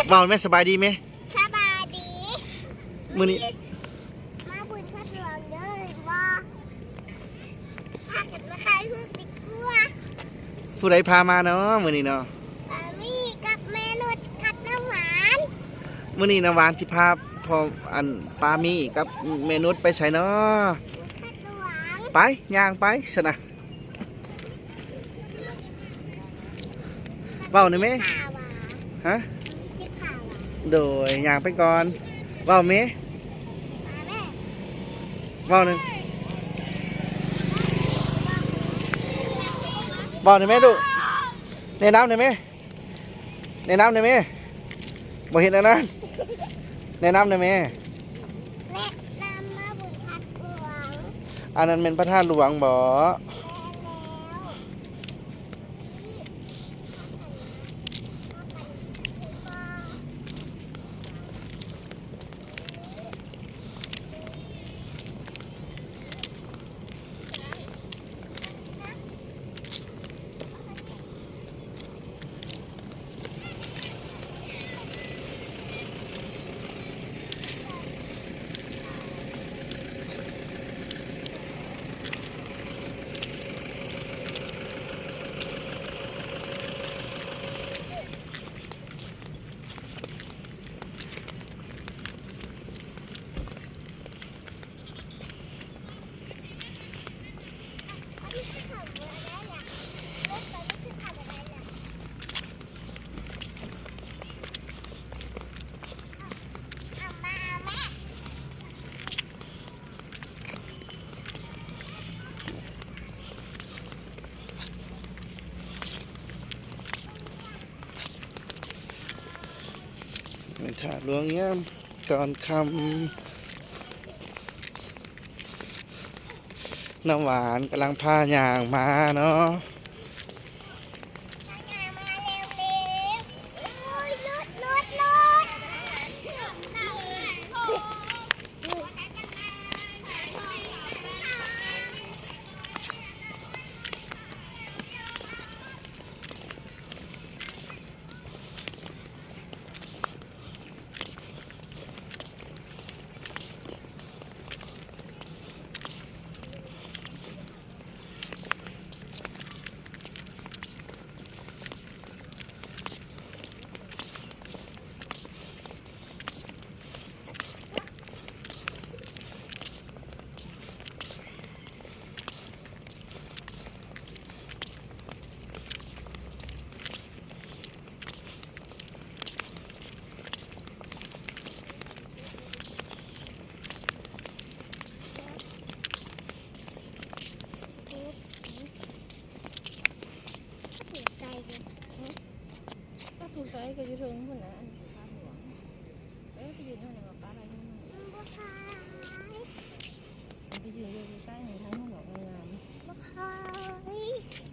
ເວົ້າແມ່ ສະບາຍດີແມ່. ສະບາຍດີ. ມື້ນີ້ ມາບຸນພະຫຼວງເດີ ເຫັນບໍ່? ພາກັນມາຖ່າຍຮູບດີກວ່າ. ຜູ້ໃດພາມາເນາະມື້ນີ້ເນາະ? ປາມີກັບແມ່ນຸດກັບນ້ຳຫວານ. ມື້ນີ້ນ້ຳຫວານຊິພາພໍ່ ອັນ ປາມີກັບແມ່ນຸດໄປໃສເນາະ? ພະຫຼວງ. ໄປ ຍ່າງໄປຊັ້ນນະ. ເວົ້າໜ່ອຍແມ່. ຮະ? ໂດຍ ຍ່າງໄປກ່ອນ. ເວົ້າແມ່. ເວົ້າໜ່ອຍ ເວົ້າໜ່ອຍແມ່ລູກ. ແນະນຳໜ່ອຍແມ່. ແນະນຳໜ່ອຍແມ່. ບໍ່ເຮັດອັນນັ້ນ. ແນະນຳໜ່ອຍແມ່. ແນະນຳມາເບິ່ງພະຫຼວງ. ອັນນັ້ນແມ່ນພະທາດຫຼວງບໍ? ແມ່ນແລ້ວ. ແມ່ນທາດຫຼວງຍາມກ່ອນຄ່ຳ. ນ້ຳຫວານກຳລັງພາຍ່າງມາເນາະ. ປະຕູໃສກໍຢູ່ເທິງພຸ້ນນະ ອັນນີ້ຄືທາດຫຼວງ. ເອີ ໄປຢືນຢູ່ຫັ້ນແຫຼະ ປະໄວ້ຢູ່ຫັ້ນ ມັນບໍ່ຂາຍ ໄປຢືນຢູ່ໃກ້ໆ ໃຫ້ຖ່າຍຮູບດອກງາມໆ ບໍ່ຂາຍ.